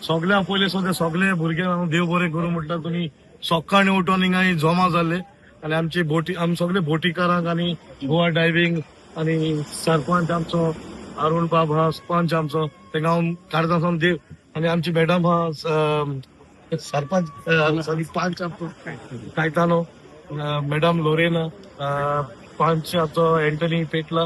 सगळ्या पयले सद्या सगळे भुरग्यांक देव बरें करूं म्हटल्यार तुमी सकाळीं उठोन हिंगा जमा जाल्ले आनी आमची बोटी आम सगळे बोटीकारांक आनी गोवा डायव्हिंग आनी सरपंच आमचो अरुण बाब हा, पंच आमचो, तेंका हांव काळजां सावन देव आनी आमची मॅडम हा, सरपंच, सॉरी, पंच आमचो कायतानो, मॅडम लोरेना, पंच आमचो एंटनी पेटला.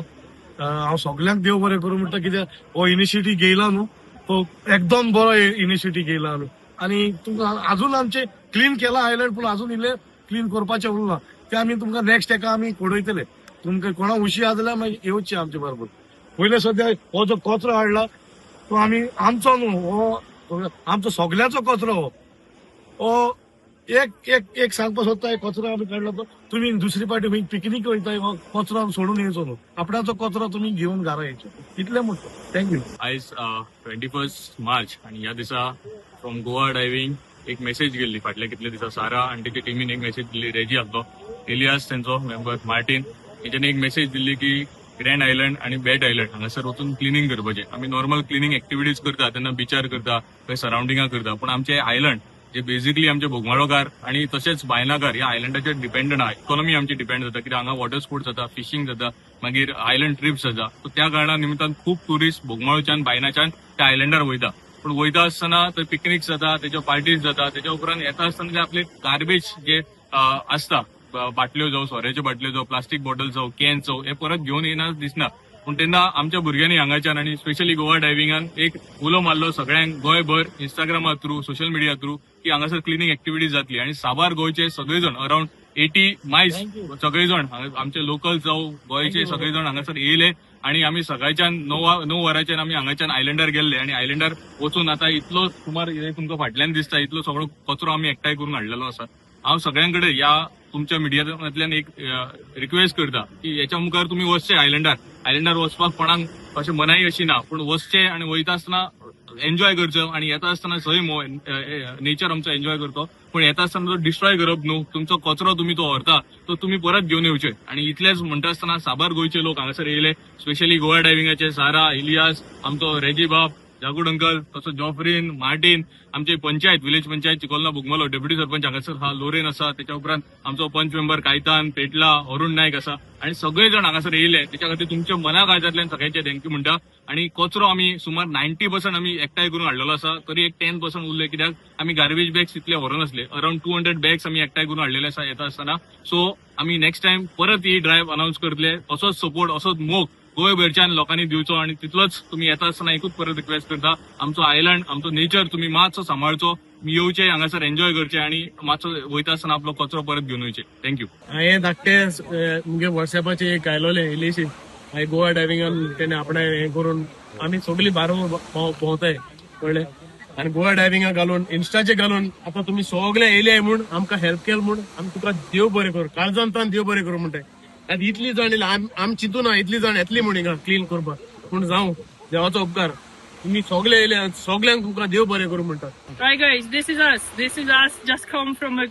हांव सगल्यांक देव बरें करूं म्हणटा, कित्याक हो इनिशिएटीव घेयला न्हू, तो एकदम बरो इनिशिएटीव घेयला न्हू. आनी तुमकां अजून आमचे क्लीन केला आयलंड, पूण अजून इल्लें क्लीन करपाचें उरलां, तें आमी तुमकां नेक्स्ट एका आमी कोडयतले. तुमकां कोणा उशी आसा जाल्यार मागीर येवचे आमचे बरोबर. पयले सद्या हो जो कचरो हाडला तो आमी आमचो न्हू, हो आमचो सगळ्याचो कचरो. हो हो एक एक एक सांगपाक सोदता, एक कचरो आमी काडला तो तुमी दुसरी पाटी खंय पिकनीक वयता, हो कचरो आमी सोडून येवचो न्हू, आपणाचो कचरो तुमी घेवन घरा येयचो, इतलें म्हणटा. Thank you. आयज 21 मार्च आणि ह्या दिसा फ्रॉम गोवा डायव्हिंग एक मेसेज गेल्ली. फाटल्या कितले दिसा सारा आणि तेच्या टिमीन एक मेसेज दिल्ली. रेजी आसलो, एलियास, तेंचो मेंबर मार्टीन, हेच्यानी एक मेसेज दिल्ली की ग्रँड आयलंड आणि बेट आयलंड हांगासर वचून क्लिनींग करपाचें. आमी नॉर्मल क्लिनींग एक्टिविटीज करता तेन्ना बिचार करता, थंय सरावंडिंगा करता, पूण आमचे आयलंड जे बेसिकली आमचे बोगमाळोकार आणि तशेंच बायनाकार ह्या आयलंडाचेर डिपेंडंट आहा. इकॉनॉमी आमची डिपेंड जाता, कित्याक हांगा वॉटर स्पोर्ट्स जाता, फिशींग जाता, मागीर आयलंड ट्रिप्स जाता. सो त्या कारणा निमित्तान खूब ट्युरिस्ट बोगमाळोच्यान, बायनाच्यान त्या आयलंडार वयता. पूण वयता आसतना थंय पिकनिक्स जाता, तेज्यो पार्टीज जाता, तेच्या उपरांत येता आसतना जे आपले गार्बेज जे आसता, बाटल्यो जावं, सोऱ्याच्यो बाटल्यो जावं, प्लास्टीक बॉटल जावं, can जावं, हे परत घेवन येना दिसना. पूण तेन्ना आमच्या भुरग्यांनी हांगाच्यान आनी स्पेशली गोवा डायव्हिंगान एक उलो मारलो सगळ्यांक गोंयभर इंस्टाग्रामा थ्रू, सोशल मिडिया थ्रू की हांगासर क्लिनींग एक्टिविटीज जातली. आनी साबार गोंयचे सगळे जण, अराउंड 80 मायल्स सगळे जण आमचे लोकल जावं गोंयचे सगळे जण हांगासर येयले. आणि आमी सकाळच्यान 9 वरांचेर आमी हांगाच्यान आयलंडार गेल्ले आणि आयलंडार वचून आता इतलो सुमार हे तुमकां फाटल्यान दिसता, इतलो सगळो कचरो आमी एकठांय करून हाडलेलो आसा. हांव सगळ्यां कडेन ह्या तुमच्या मिडियांतल्यान एक रिक्वेस्ट करता की हेच्या मुखार तुमी वचचे आयलंडार. आयलंडार वचपाक कोणाक अशें मनाई अशी ना, पूण वचचे आनी वयता आसतना एन्जॉय करचो आणि येता आसतना सैम नेचर आमचो एन्जॉय करतो, पूण येता आसतना तो डिस्ट्रॉय करप न्हू. तुमचो कचरो तुमी तो व्हरता तो तुमी परत घेवन येवचे. आणि इतलेच म्हणटा आसतना साबार गोंयचे लोक हांगासर येयले, स्पेशली गोवा डायव्हिंगाचे सारा, इलियास, आमचो रेजी बाब, जागूड अंकल, तसो जॉफ्रीन, मार्टीन, आमचे पंचायत, विलेज पंचायत चिकोलना बोगमालो डेप्युटी सरपंच हांगासर हा लोरेन आसा. त्याच्या उपरांत आमचो पंच मेंबर कायतान पेटला, अरुण नायक आसा आणि सगळे जण हांगासर येयले. त्याच्या खातीर तुमच्या मना काळजांतल्यान सगळ्यांचे thank you म्हणटा. आणि कचरो आमी सुमार 90% आमी एकठांय करून हाडलेलो आसा, तरी एक 10% उरले, कित्याक आमी गार्बेज बॅग्स तितले व्हरनासले. अराउंड 200 बॅग्स आमी एकठांय करून हाडलेले आसा येता आसतना. सो आमी नेक्स्ट टायम परत ही ड्रायव्ह अनाउन्स करतले. असोच सपोर्ट, असोच मोग गोंयभरच्यान लोकांनी दिवचो आणि तितलोच तुमी येता आसतना एकूच परत रिक्वेस्ट करता, आमचो आयलंड, आमचो नेचर तुमी मातसो सांबाळचो. तुमी येवचे हांगासर, एन्जॉय करचे आणि मातसो वयता आसतना आपलो कचरो परत घेवन वयचे. Thank you. हांवें धाकटे मुगे वॉट्सॅपाचेर एक आयलोलें इल्लीशी. मागीर गोवा डायव्हिंगान तेणे आपणें हें करून आमी सगळीं बारो भोंवताय, कळ्ळें? आनी गोवा डायव्हिंगाक घालून, इन्स्टाचेर घालून आतां तुमी सगळे येयले म्हूण, आमकां हेल्प केल म्हूण आमी तुका देव बरें करूं, काळजांतान देव बरें करूं म्हणटाय. आतां इतली जाण येयले, आम चिंतू ना इतली जाण येतली म्हूण हिंगा क्लीन करपाक, पूण जावं, देवाचो उपकार, तुमी सगळे येयले, सगळ्यांक तुमकां देव बरें करूं म्हणटा. Right, guys, this is us. This is us just come from a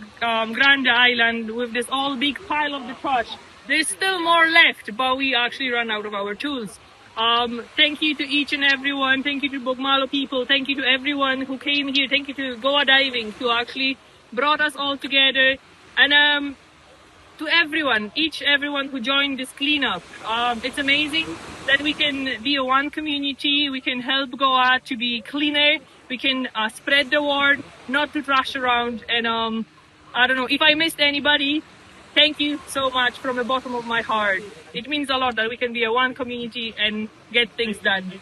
Grand Island with this all big pile of the trash. There's still more left, but we actually run out of our tools. Thank you to each and everyone. Thank you to Bogmalo people. Thank you to everyone who came here. Thank you to Goa Diving who actually brought us all together. And to everyone, each everyone who joined this cleanup. It's amazing that we can be a one community. We can help Goa to be cleaner. We can spread the word, not to trash around. And I don't know if I missed anybody. Thank you so much from the bottom of my heart. It means a lot that we can be a one community and get things done.